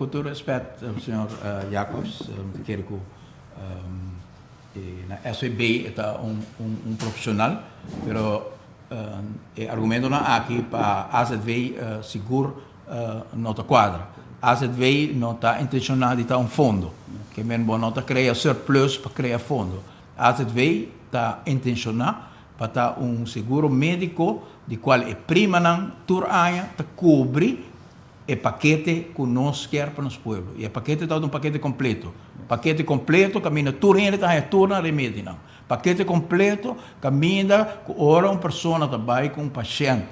Ku tur respet, señor Jacobs, mi ta kere ku na SVB e ta un profesional, pero e argumentonan aki pa AZV sigur no ta kuadra. AZV no ta intenshoná di ta un fondo, ke men bo no ta krea surplus pa krea fondo. AZV ta intenshoná pa ta un seguro médiko di kual e primanan tur aña ta kubri e pakete ku nos kier pa nos pueblo. I e pakete ta un pakete kompleto. Pakete kompleto kaminda tur hende ta haña tur nan remedinan. Pakete kompleto kaminda ku ora un persona ta bai ku un pashènt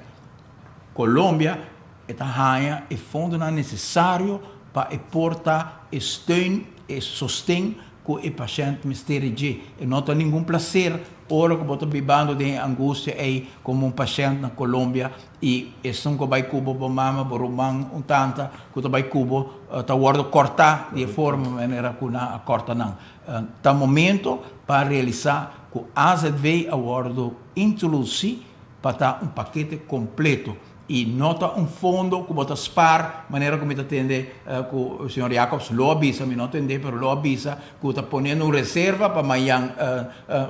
Colombia e ta haña e fondonan nesesario pa e por ta e steun, e sosten ku e pashènt mester di dje. E no ta ningun plaser ora ku bo ta bibando den e angustia ei komo un pashènt na Colombia i esun ku a bai ku bo, bo mama, bo ruman, un tanta ku ta bai ku bo ta wòrdu kòrtá di e forma manera ku nan a kòrta nan. Ta momento pa realisá ku AZV a wòrdu introdusí pa ta un pakete kompleto i no ta un fondo ku bo ta spar manera ku mi ta tende ku señor Jacobs lo a bisa, mi no tende pero lo a bisa ku ta poniendo un reserva pa mañan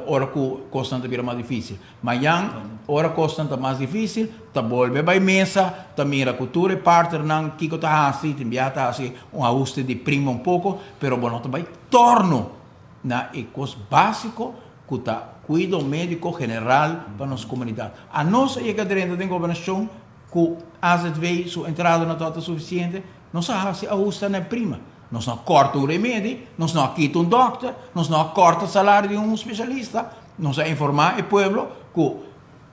ora ku kosnan ta bira mas difísil. Mañan ora kosnan ta mas difísil ta bolbe bai mesa ta mira ku tur e partnernan kiko ta hasi, tin bia ta hasi un ahuste di prima un poko pero bo no ta bai torno na e kos básiko ku ta kuido médiko general pa nos komunidat. Anos a yega drenta den gobernashon ku AZV su entrada no tabata sufisiente, nos a hasi ahusta na e prima. Nos no a kòrta un remedi, nos no a kita un dòkter, nos no a kòrta salario di un spesialista. Nos a informá e pueblo ku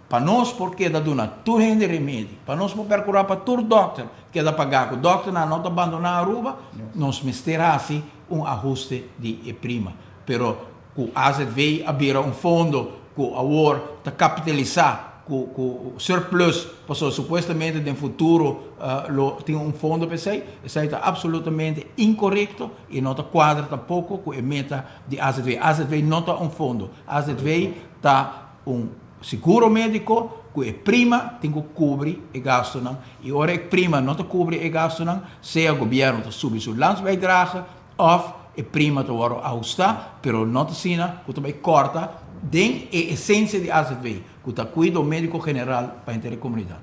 pa nos por keda duna tur hende remedi, pa nos por perkurá pa tur dòkter keda pagá, ku dòkternan no ta bandoná Aruba, nos mester hasi un ahuste di e prima. Pero ku AZV a bira un fondo ku awor ta kapitalisá ku ku surplus pasobra supuestamente den futuro lo tin un fondo pa esei, esei ta absolutamente inkorekto i no ta kuadra tampoko ku e meta di AZV. AZV no ta un fondo, AZV ta un seguro médiko ku e prima tin ku kubri e gastunan i ora e prima no ta kubri e gastunan sea gobièrnu ta subi su landsbijdrage Of e prima ta wòrdu ahustá, pero no ta asina ku ta bai kòrta den e esensia di AZV, ku ta kuido médiko general pa henter e komunidat.